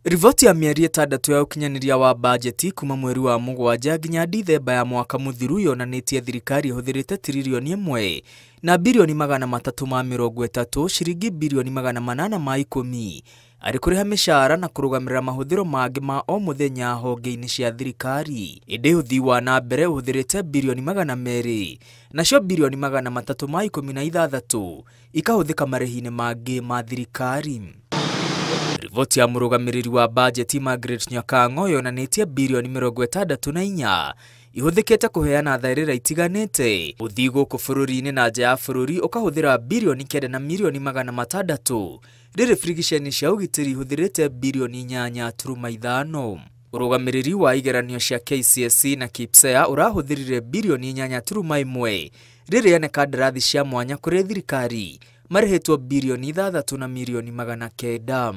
Riboti ya mĩeri 6 ya ũkinyanĩria wa bajeti kuma mweri wa 7 nginya Dithemba ya mwaka mũthiru yonanĩtie thirikari ĩhũthĩrĩte tiririoni 1 na birioni 330 ciringi birioni 810 arĩ kũrĩha mĩcara na kũrũgamĩrĩra mahũthĩro mangĩ ma o mũthenya honge-inĩ cia thirikari. Ĩndĩ ũthii wa na mbere ũhũthĩrĩte birioni 200 nacio birioni 316 ikahũthĩka marĩhi-inĩ mangĩ ma thirikari. Riboti ya mũrũgamĩrĩri wa bajeti Margaret Nyakang'o yonanĩtie birioni 64 ihũthĩkĩte kũheana tharĩra itiganĩte. Ũthii gũkũ bũrũri-inĩ na nja ya bũrũri ũkahũthĩra birioni 9 na mirioni 600 rĩrĩ birigiceni cia ũgitĩri ihũthĩrĩte birioni 8.5. Ũrũgamĩrĩri wa igeranio cia KCSE na KPSEA ũrahũthĩrire birioni 8.1 rĩrĩ ene kandarathi cia mwanya kũrĩ thirikari marĩhĩtwo birioni 6 na mirioni 900.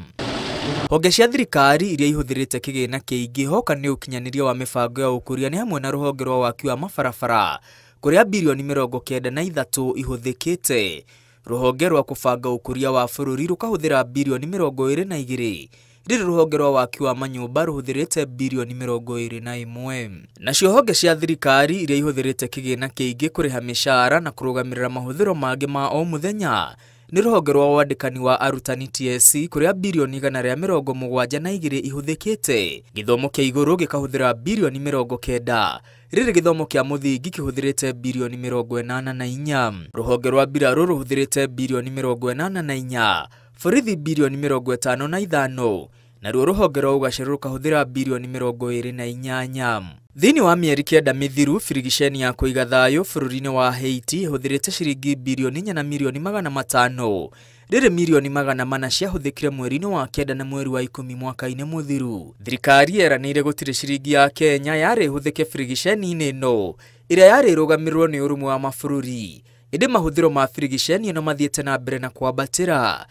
Honge cia thirikari iria ihũthĩrĩte kĩgĩna kĩingĩ hoka nĩ ũkinyanĩria wa mĩbango ya ũkũria nĩ hamwe na rũhonge rwa waki wa mabarabara kũrĩa birioni 93 ihũthĩkĩte. Rũhonge rwa kũbanga ũkũria wa bũrũri rũkahũthĩra birioni 22 rĩrĩ rũhonge rwa waki wa manyũmba rũhũthĩrĩte birioni 21. Nacio honge cia thirikari iria ihũthĩrĩte kĩgĩna kĩingĩ kũrĩha mĩcara na kũrũgamĩrĩra mahũthĩro mangĩ ma o mũthenya nĩ rũhonge rwa wandĩkani wa arutani TSC kũrĩa birioni 172 ihũthĩkĩte. Gĩthomo kĩa igũrũ gĩkahũthĩra birioni 90 rĩrĩ gĩthomo kĩa mũthingi kĩhũthĩrĩte birioni 84. Rũhonge rwa mbirarũ rũhũthĩrĩte birioni 84, borithi birioni 55 naruo rũhonge rwa ũgaacĩru rũkahũthĩra birioni 28. Thĩinĩ wa mĩeri 9 mĩthiru, birigiceni ya kũiga thayũ bũrũri-inĩ wa Haiti ĩhũthĩrĩte ciringi birioni 4 na mirioni 500 rĩrĩ mirioni 400 ciahũthĩkire mweri-inĩ wa 9 na mweri wa 10 mwaka-inĩ mũthiru. Thirikari yeranĩire gũtirĩ ciringi ya Kenya yarĩ ĩhũthĩke birigiceni-inĩ ĩno ĩrĩa yarĩ ĩrũgamĩrĩrwo nĩ ũrũmwe wa mabũrũri. Ĩndĩ mahũthĩro ma birigiceni ĩno mathiĩte na mbere na kwambatĩra.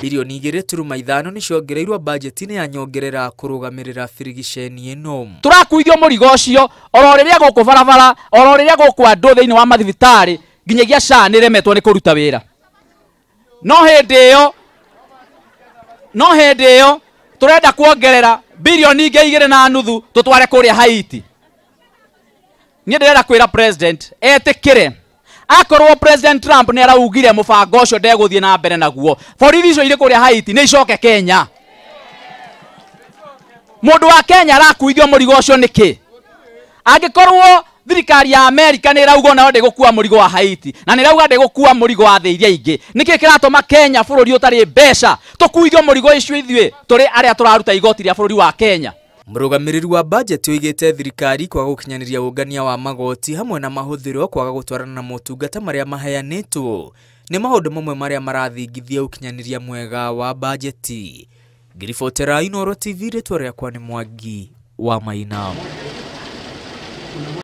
Birioni 2.5 nĩ ciongereirwo bajeti-inĩ ya nyongerera kũrũgamĩrĩra birigiceni ĩno. Tũrakuithio mũrigo ũcio oro rĩrĩa gũkũ barabara, oro rĩrĩa gũkũ andũ thĩinĩ wa mathibitarĩ nginyagia SHA nĩremetwo nĩ kũruta wĩra. No hĩndĩ ĩyo tũrenda kuongerera birioni 2.5 tũtware kũrĩa Haiti. Niĩ ndĩrenda kwĩra president etĩkĩre. Akorwo President Trump nĩ araugire mũbango ũcio ndegũthiĩ na mbere naguo, borithi icio irĩ kũrĩa Haiti nĩ icoke Kenya. Mũndũ wa Kenya arakuithio mũrigo ũcio nĩkĩ? Angĩkorwo thirikari ya Amerika nĩ ĩrauga onayo ndĩgũkua mũrigo wa Haiti na nĩ ĩrauga ndĩgũkua mũrigo wa thĩ iria ingĩ, nĩkĩ kĩratũma Kenya bũrũri ũtarĩ mbeca tũkuithio mũrigo icio ithuĩ tũrĩ arĩa tũraruta igoti rĩa bũrũri wa Kenya? Mũrũgamĩrĩri wa bajeti oigĩte thirikari kwaga gũkinyanĩria ũngania wa magoti hamwe na mahũthĩro kwaga gũtwarana na motungata marĩa maheanĩtwo nĩ maũndũ mamwe marĩa marathingithia ũkinyanĩria mwega wa bajeti. Ngiribotera Inooro TV, rĩtwa rĩakwa nĩ Mwangi wa Maina.